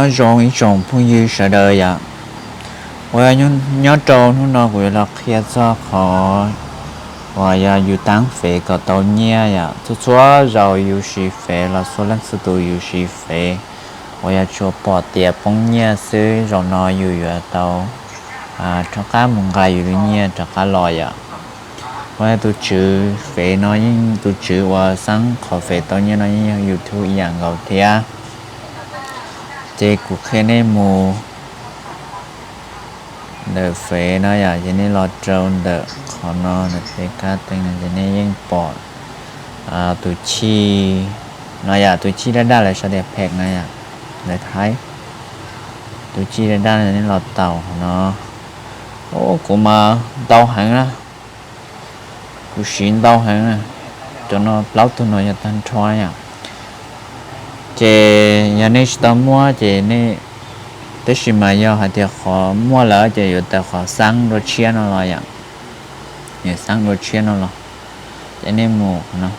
Nyob zoo ib tsoom phooj ywg sawv daws yom. Uas nyob rau hnub no kuv yuav los qhia txog qhov uas yog yus taab fev kom tau nyiaj yom. Txhua txhua zaus yus siv fev los txhua leej txhua tus yus siv fev uas yog tsuas pom tias poob nyiaj xwb, zaum no yus yuav tau rov qab mus nqa yus lub nyiaj rov qab los yom. Uas tus tswv fev no yeej, tus tswv uas xaab qhov fev tau nyiaj no yeej yog YouTube ib yam nkaus thiab. Ces kuv qhia nej mus ntawm fev no yom, ces nej los rau ntawm qhov no ntawm peb kab teeb no ces nej yeej pom tus chij no yom, tus chij daj daj lawv sau tias phek no yom, lawv Thaib. Tus chij daj daj no nej los taus qhov no. Ub, kuv mas ntau heev na, kuv siv ntau heev na. Cov no plaub tug no yog tag nrho yom. Ces yog nej tsis tau muaj ces nej, tab sis mas yog hais tias qhov muaj lawm ces yuav tawm qhov xaab dua tshiab no los yom. Xaab dua tshiab no los, ces nej mus qhov no.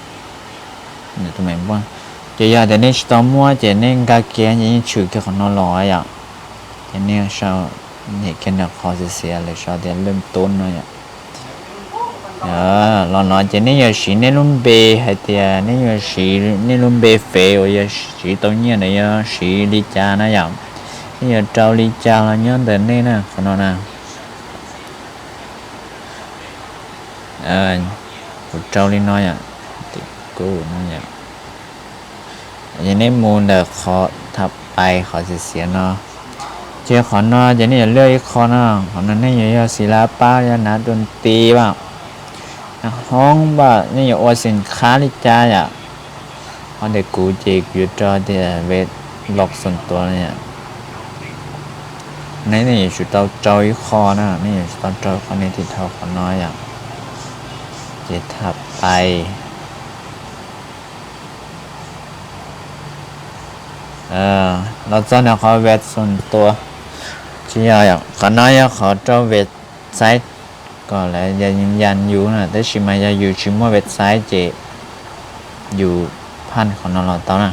Ces yog tias nej tsis tau muaj ces nej nkag kiag ces yeej tshwm kiag qhov no los yom. Ces nej sau, nyem kiag ntawm qhov xiav xiav lawv sau tias lwj tub no yom. Los no ces nej yuav siv nej lub npe, hais tias nej yuav siv nej lub npe fev uas yog siv tau nyiaj ntawd yog siv li cas na yom. Nej yuav rau li cas los nyob ntawm nej na, qhov no na. Kuv rau li no yom, kuv no yom. Ces nej mus ntawm qhov tham pais qhov xiav xiav no. Ces qhov no ces nej yuav lwj ib qho no, qhov no nej yuav yog xis lab pab yog nav dua nti vam, nav hoob vam, nej yuav ua xim khab li cas yom. Qhov ntawm kuv ces kuv yuav rau tias ve loj xoom tua yom. Nej, nej yuav tsum tau rau ib qho na, nej yuav tsum tau rau ib qho, nej thiaj dhau qhov no yom. Ces tham pais. Los txog ntawm qhov ve xoom tua, tsis yog, qhov no yog qhov rau website kom lawv yas yus na, tab sis mas yog yus tsis muaj website ces yus phaj qhov no los tau na.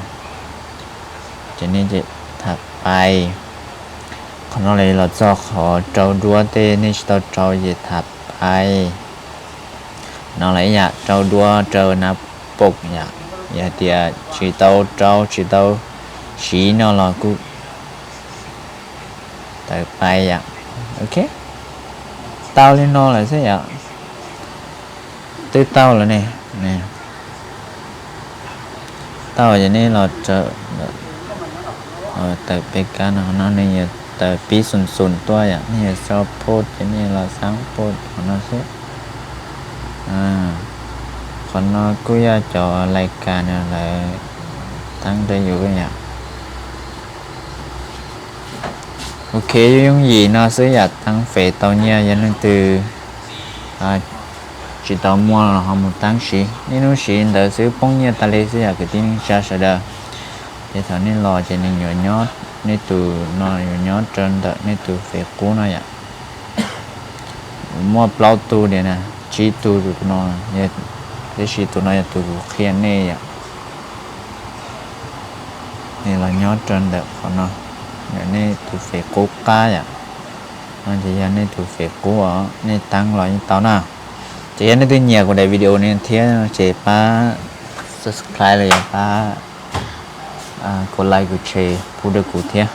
Ces nej tham pais. Qhov no los txog qhov rau duab tej, nej tsis tau rau ces tham pais. No los ib yam rau duab rau nav poom yom. Yog tias tsis tau rau tsis tau siv no los kuj tawm pais yom. Ok, tau li no lawm xwb yom. Twb tau lawm ne. Tau ces nej los tawm peb kab no, no nej yuav tawm pib xum xum tuaj yom, nej yuav sau post ces nej los xaab post qhov no xwb. Qhov no kuj yog cov lais kas lawv taab rau yus yom. Ok, yooj yim no xwb yom, taab fev tau nyiaj. Yog leej twg tsis tau muaj los ho mus taab siv, niaj hnub siv ntawd xwb poob nyiaj tas li xwb yom kwv tij neej tsa sawv daws. Ces thaum nej los ces nws yuav nyob, nej tus no yuav nyob rau ntawm nej tus fev qub no yom. Muaj plaub tug diam na, tsib tug tus no, tab sis tus no yog tus kuv qhia nej yom. Nej los nyob rau ntawm qhov no, nej tus fev qub qab yom. No ces yog nej tus fev qub os, nej taab los yeej tau na. Ces yog nej twb nyiam kuv daim video no thiab ces pab subscribe los yog pab kuv like kuv share pub rau kuv thiab.